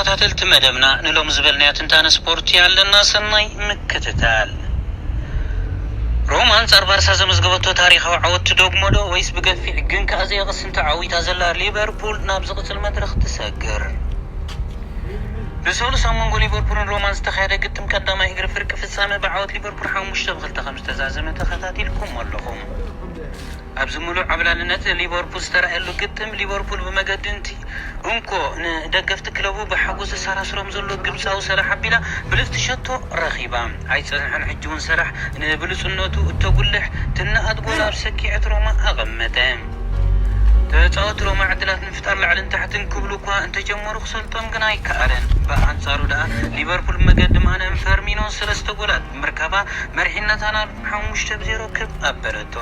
ተኸታተልቲ መደብና፣ ንሎም ዝበልናዮ ትንታነ ስፖርት ኣለና። ሰናይ ምክትታል። ሮማ ኣንጻር ባርሳ ዘመዝገበቶ ታሪኻዊ ዓወት ትደግሞ ዶ ወይስ ብገፊሕ ግን ከኣ ዘየቕስን ተዓዊታ ዘላ ሊቨርፑል ናብ ዝቕጽል መድረኽ ትሰግር? ብሰሉስ ኣብ መንጎ ሊቨርፑልን ሮማን ዝተኻየደ ግጥም ቀዳማይ እግሪ ፍርቂ ፍጻመ ብዓወት ሊቨርፑል ሓሙሽተ ብክልተ ከም ዝተዛዘመ ተኸታቲልኩም ኣለኹም። ኣብዚ ምሉእ ዓብላልነት ሊቨርፑል ዝተራእየሉ ግጥም፣ ሊቨርፑል ብመገዲ እቲ እንኮ ንደገፍቲ ክለቡ ብሓጎስ ዘሰራስሮም ዘሎ ግብጻዊ ሰላሕ ኣቢላ ብልጽቲ ሸቶ ረኺባ። ኣይጸንሐን፣ ሕጂ እውን ሰላሕ ንብሉጽነቱ እተጉልሕ ትንኣት ጎል ኣብ ሰኪዐት ሮማ ኣቐመጠ። ተጻወቲ ሮማ ዕድላት ንምፍጣር ላዕልን ታሕትን ክብሉ እኳ እንተጀመሩ ክሰልጦም ግን ኣይከኣለን። ብኣንጻሩ ደኣ ሊቨርፑል ብመገዲ ማነን ፈርሚኖን ሰለስተ ጎላት ብምርካባ መሪሕነታ ናብ ሓሙሽተ ብ ዜሮ ክብ ኣበለቶ።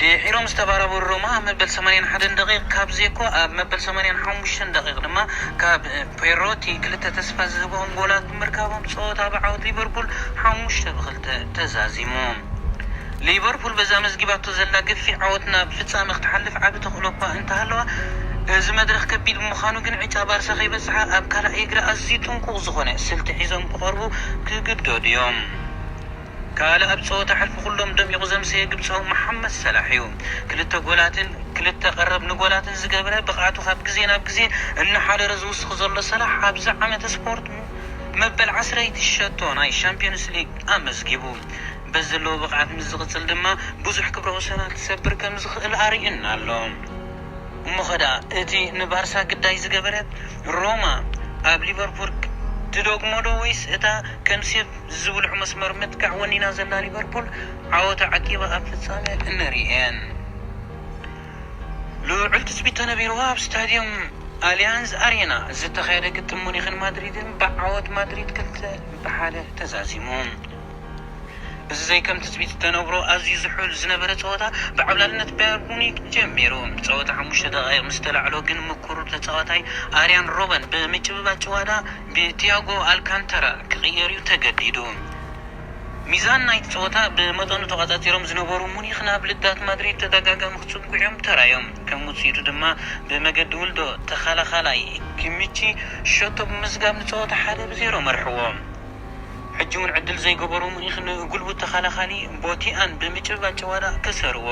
ድሒሮም ዝተባራበሩ ሮማ ኣብ መበል ሰማንያን ሓደን ደቂቕ ካብ ዜኮ፣ ኣብ መበል ሰማንያን ሓሙሽተን ደቂቕ ድማ ካብ ፔሮቲ ክልተ ተስፋ ዝህብኦም ጎላት ብምርካቦም ጸወታ ብዓወት ሊቨርፑል ሓሙሽተ ብ ክልተ ተዛዚሙ። ሊቨርፑል በዛ መዝጊባቶ ዘላ ገፊሕ ዓወት ናብ ፍጻመ ክትሓልፍ ዓቢ ተኽእሎ እኳ እንተሃለዋ፣ እዚ መድረኽ ከቢድ ብምዃኑ ግን ዕጫ ባርሳ ከይበጽሓ ኣብ ካልኣይ እግሪ ኣዝዩ ጥንቁቕ ዝኾነ ስልቲ ሒዞም ክቐርቡ ክግደዱ እዮም። ካልእ ኣብ ጸወታ ሕልፊ ኩሎም ደሚቑ ዘምሰየ ግብጻዊ መሓመድ ሰላሕ እዩ። ክልተ ጎላትን ክልተ ቀረብ ንጎላትን ዝገበረ፣ ብቕዓቱ ካብ ግዜ ናብ ግዜ እናሓደረ ዝውስኽ ዘሎ ሰላሕ ኣብዚ ዓመተ ስፖርት መበል ዓሰርተ ሸቶ ናይ ሻምፒዮንስ ሊግ ኣመዝጊቡ። በዚ ዘለዎ ብቕዓት ምስ ዝቕጽል ድማ ብዙሕ ክብረ ወሰናት ክሰብር ከም ዝኽእል ኣርእዩና ኣሎ። እሞ ኸዳ እቲ ንባርሳ ግዳይ ዝገበረ ሮማ ኣብ ሊቨርፑል ትደግሞ ዶ ወይስ እታ ከም ሴፍ ዝብልዑ መስመር ምጥቃዕ ወኒና ዘላ ሊቨርፑል ዓወታ ዓቂባ ኣብ ፍጻመ እንርእየን? ልዑል ትጽቢት ተነቢርዎ ኣብ ስታድዮም ኣሊያንዝ ኣሬና ዝተኻየደ ግጥም ሙኒኽን ማድሪድን ብዓወት ማድሪድ ክልተ ብሓደ ተዛዚሙ። እዚ ዘይከም ትጽቢት ዝተነብሮ ኣዝዩ ዝሑል ዝነበረ ጸወታ ብዓብላልነት ባየር ሙኒክ ጀሚሩ። ጸወታ ሓሙሽተ ደቓይቕ ምስ ተላዕሎ ግን ምኩሩ ተጻዋታይ ኣርያን ሮበን ብምጭብባጥ ጭዋዳ ብቲያጎ ኣልካንተራ ክቕየር እዩ ተገዲዱ። ሚዛን ናይቲ ጸወታ ብመጠኑ ተቖጻጺሮም ዝነበሩ ሙኒኽ ናብ ልዳት ማድሪድ ተደጋጋሚ ክጽግዑ እዮም ተራእዮም። ከም ውጽኢቱ ድማ ብመገዲ ውልዶ ተኸላኻላይ ኪሚቺ ሸቶ ብምምዝጋብ ንጸወታ ሓደ ብ ዜሮ መርሕዎ። ሕጂ እውን ዕድል ዘይገበሩ ሙኒኽ ንጉልቡት ተኸላኻሊ ቦቲኣን ብምጭብባጥ ጭዋዳ ከሰርዎ።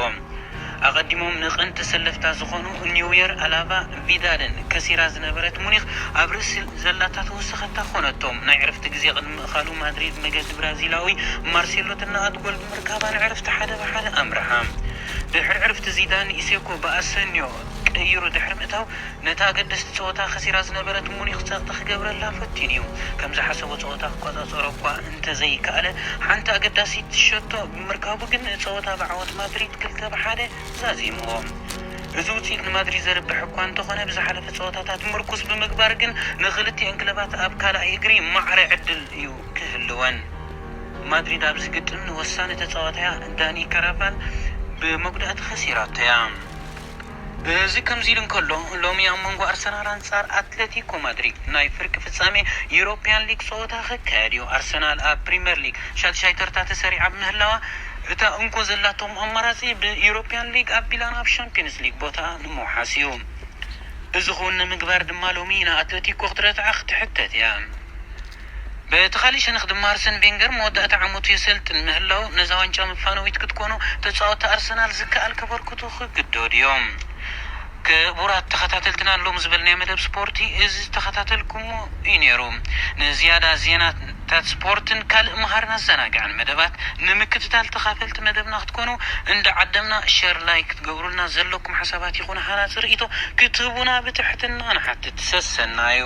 ኣቐዲሞም ንቐንዲ ተሰለፍታ ዝኾኑ ኒውየር፣ ኣላባ፣ ቪዳልን ከሲራ ዝነበረት ሙኒኽ ኣብ ርእሲ ዘላታ ተወሰኸታ ኮነቶም። ናይ ዕረፍቲ ግዜ ቅድሚ ምእኻሉ ማድሪድ መገዲ ብራዚላዊ ማርሴሎ ትንኣት ጎል ብምርካባ ንዕረፍቲ ሓደ ብ ሓደ ኣምርሓ። ድሕሪ ዕረፍቲ ዚዳን ኢሴኮ ብኣሰንዮ ቀይሩ ድሕሪ ምእታው ነታ ኣገደስቲ ጸወታ ከሲራ ዝነበረት ሙኒኽ ጸቕጢ ክገብረላ ፈቲኑ እዩ። ከም ዝሓሰቦ ጸወታ ክቆጻጸሮ እኳ እንተዘይከኣለ፣ ሓንቲ ኣገዳሲት ሸቶ ብምርካቡ ግን ጸወታ ብዓወት ማድሪድ ክልተ ብ ሓደ ዛዚምዎ። እዚ ውጽኢት ንማድሪድ ዘርብሕ እኳ እንተኾነ፣ ብዝሓለፈ ጸወታታት ምርኩስ ብምግባር ግን ንኽልቲኤን ክለባት ኣብ ካልኣይ እግሪ ማዕረ ዕድል እዩ ክህልወን። ማድሪድ ኣብዚ ግጥም ንወሳኒ ተጻዋታያ ዳኒ ካራቫል ብመጉዳእቲ ከሲራቶ እያ። እዚ ከምዚ ኢሉ እንከሎ፣ ሎሚ ኣብ መንጎ ኣርሰናል ኣንጻር ኣትሌቲኮ ማድሪድ ናይ ፍርቂ ፍጻሜ ዩሮፕያን ሊግ ጸወታ ክካየድ እዩ። ኣርሰናል ኣብ ፕሪምየር ሊግ ሻድሻይ ተርታ ተሰሪዓ ብምህላዋ፣ እታ እንኮ ዘላቶም ኣማራጺ ብዩሮፕያን ሊግ ኣቢላ ናብ ሻምፒዮንስ ሊግ ቦታ ንምውሓስ እዩ። እዚ ክውን ንምግባር ድማ ሎሚ ንኣትሌቲኮ ክትረትዓ ክትሕተት እያ። በቲ ካልእ ሸነኽ ድማ ኣርሰን ቬንገር መወዳእታ ዓመቱ የሰልጥን ምህላው ነዛ ዋንጫ መፋነዊት ክትኮኖ ተጻወትቲ ኣርሰናል ዝከኣል ከበርክቱ ክግደዱ እዮም። ክቡራት ተኸታተልትና፣ ሎም ዝበልናዮ መደብ ስፖርቲ እዚ ዝተኸታተልኩሞ እዩ ነይሩ። ንዝያዳ ዜናታት ስፖርትን ካልእ መሃርን ኣዘናጋዕን መደባት ንምክትታል ተኻፈልቲ መደብና ክትኮኑ እንዳዓደምና ሸር፣ ላይክ ክትገብሩልና ዘለኩም ሓሳባት ይኹን ሃናጺ ርእይቶ ክትህቡና ብትሕትና ንሓትት። ሰሰናዩ።